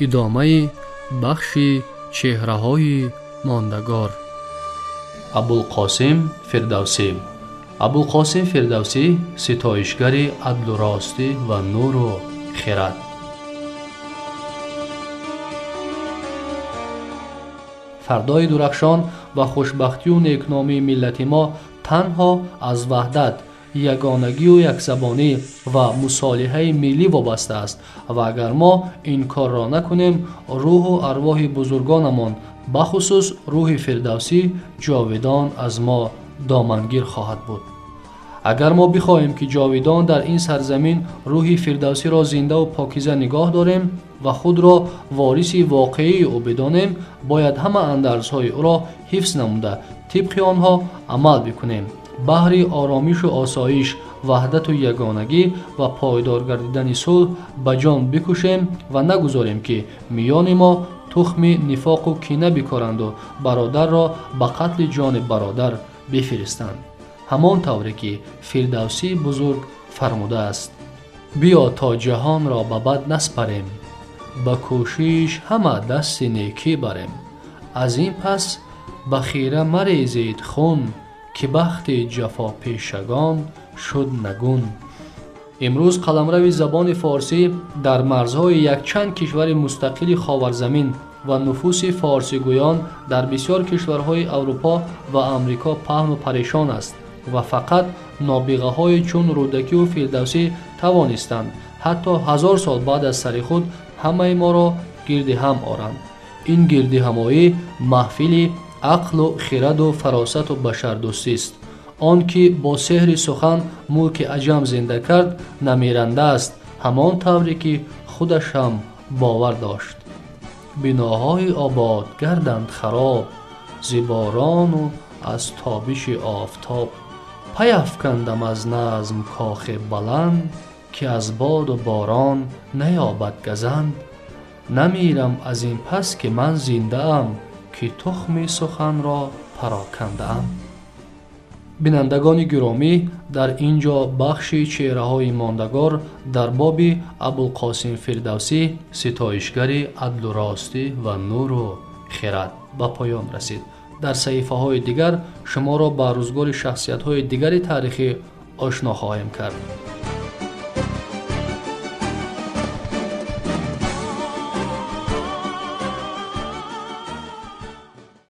Идомаи бахши чеҳраҳои мондагор. Абулқосим Фирдавсӣ. Абулқосим Фирдавсӣ ситоишгари адлу ростӣ ва нуру хирад. Фардои дурахшон ва хушбахтию некномии миллати мо танҳо аз ваҳдат, ягонагию якзабонӣ ва мусолиҳаи миллӣ вобаста аст ва агар мо ин корро накунем, рӯҳу арвоҳи бузургонамон, бахусус рӯҳи Фирдавсӣ, ҷовидон аз мо домангир хоҳад буд. Агар мо бихоҳем, ки ҷовидон дар ин сарзамин рӯҳи Фирдавсиро зиндаву покиза нигоҳ дорем ва худро вориси воқеии ӯ бидонем, бояд ҳама андарзҳои ӯро ҳифз намуда, тибқи онҳо амал бикунем. Баҳри оромишу осоиш, ваҳдату ягонагӣ ва пойдор гардидани сулҳ ба ҷон бикушем ва нагузорем, ки миёни мо тухми нифоқу кина бикоранду бародарро ба қатли ҷони бародар бифиристанд. Ҳамон тавре ки Фирдавсии бузург фармудааст: биё то ҷаҳонро ба бад наспарем, ба кӯшиш ҳама дасти некӣ барем. Аз ин пас ба хира марезед хун, ки бахти ҷафопешагон шуд нагун. Имрӯз қаламрави забони форсӣ дар марзҳои якчанд кишвари мустақили Ховарзамин ва нуфуси форсигӯён дар бисёр кишварҳои Аврупо ва Амрико паҳну парешон аст ва фақат нобиғаҳои чун Рӯдакию Фирдавсӣ тавонистанд ҳатто 1000 сол баъд аз сари худ ҳамаи моро гирди ҳам оранд. Ин гирдиҳамоӣ маҳфили ақлу хираду фаросату башардӯстист. Он ки бо сеҳри сухан мулки аҷам зинда кард, намиранда аст, ҳамон тавре ки худаш ҳам бовар дошт. Биноҳои обод гарданд хароб, зи борону аз тобиши офтоб. Пай афкандам аз назм кохи баланд, ки аз боду борон наёбад газанд. Намирам аз ин пас, ки ман зиндаам, ки тухми суханро парокандаам. Бинандагони гиромӣ, дар ин ҷо бахши чеҳраҳои мондагор дар боби Абулқосим Фирдавсӣ, ситоишгари адлу ростӣ ва нуру хирад, ба поён расид. Дар саҳифаҳои дигар шуморо ба рӯзгори шахсиятҳои дигари таърихӣ ошно хоҳем кард.